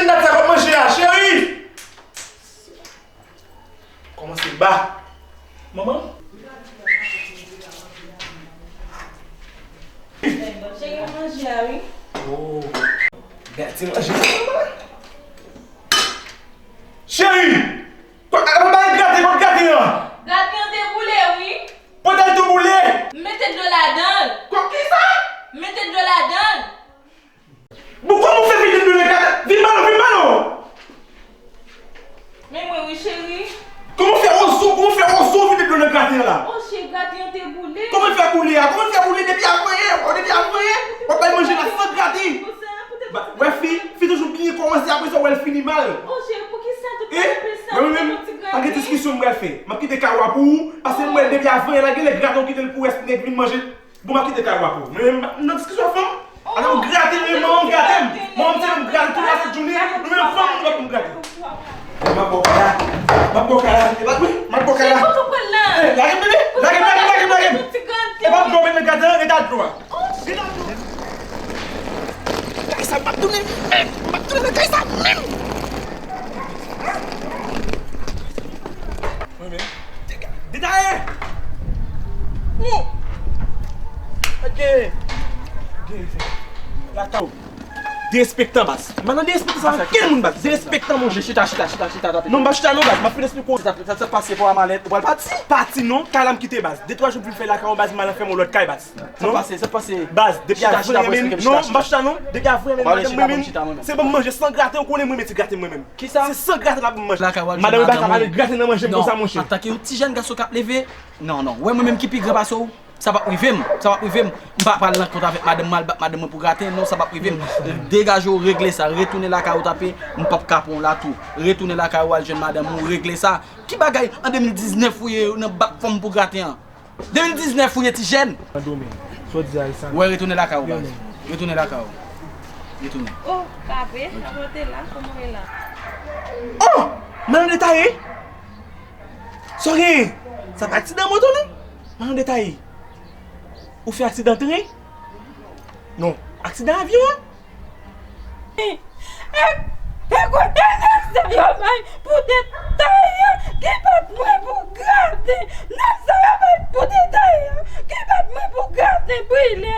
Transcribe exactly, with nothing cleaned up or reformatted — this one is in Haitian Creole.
Gad sa k ap manje a, cheri! Kòmanse ba. Manman? Cheri, manje a, wi. Oh. Gad ti manje sa, manman. Cheri! Kwa, a, pa bay graten, pa graten an. Graten an te boule, wi. Pote l tou boule. M mete dlo ladan l. Kwa, kisa? M mete dlo ladan l. Bon, kòman w fè vide dlo nan graten? Vin ba non, vin ba non. Men mwen wi, cheri. Kòman w fè ozo, kòman w fè ozo vide dlo nan graten an la? Oh, cheri, graten an te boule. Kòman l fè boule a? Kòman l fè boule depi avan yè? Depi avan yè? W ap bay manje la san graten. Ba, wè fi, fi toujou byen kòmanse, apre sa w wè l fini mal. Oh, cheri, poukisa tout tan w ap fè sa? Mwen menm, pa gen diskisyon m pral fè. M ap kite kawo a pou ou, paske m wè depi avan yè la, genlè graten w kite l pou rès nèg vin manje. Bon, m ap kite kay w ap ou. Men, men, nan diskisyon fanm, ale w grate, men manman m grate m. Manman m se menm grate tout lasent jounen. Nou menm fanm, nou ap vin grate. M ap ba w kay la. M ap ba w kay la. E pa vre, m ap ba w kay la. Kote w pran la? Eh, lage m, bebe. Lage m, lage m, lage m, lage m. E pa m dòmi nan grate an, rete ak dlo a. Rete ak dlo a. Kay sa, m ap tounen. Eh, m ap tounen nan kay sa menm. Mwen menm. Dega-, detaye! Ou! Gade! Gade! Lakay ou. Derespektan, baz. Mwen nan derespektan sa, ankenn moun, baz. Derespektan, monchè. Chita, chita, chita, chita, tape. Non, m pa chita non, baz. M ap fin esplike w. Sa, sa, sa pase pou a malèt. Ou pral pati? Pati non. Kay la m kite, baz. De twa jou m vin fè lakay ou, baz, m al fè yon lòt kay, baz. Sa pase, sa pase. Baz, depi avan renmen m, non, m pa chita non. Depi avan renmen m, madanm mwen menm, se ban m manje san graten, ou konnen mwen renmen ti graten mwen menm. Kisa? Se san graten l ap ban m manje. Lakay w al jwenn madanm ou pa ka pale graten nan manje m konsa, monchè. Antanke yon ti jèn gason k ap leve, non, non. Ou wè mwen menm ki pi gran pase w, sa p ap rive m. Sa p ap rive m. M pa pral nan kont avèk madanm mwen, al bat madanm mwen pou graten. Non, sa p ap rive m. Degaje w, regle sa. Retounen lakay ou tape. M p ap ka pran w la tou. Retounen lakay ou, al jwenn madanm ou, regle sa. Ki bagay an de mil diznèf ou ye nan bat fanm pou graten an? De mil diznèf ou ye, ti jèn? Nan domèn. Sa w di a, e sa. Wè, retounen lakay ou, baz. Retounen lakay ou. Retounen. Oh, kape, mwen te la, kòman w ye la? Oh! Madan Detaye! Sa w genyen? Sa pa aksidan moto, non? Madan Detaye! Ou fè aksidan tren? Non, aksidan avyon an? E, e kote nèg sa yo bay pou Detaye ki bat mwen pou graten? Nèg sa yo bay pou Detaye ki bat mwen pou graten brile.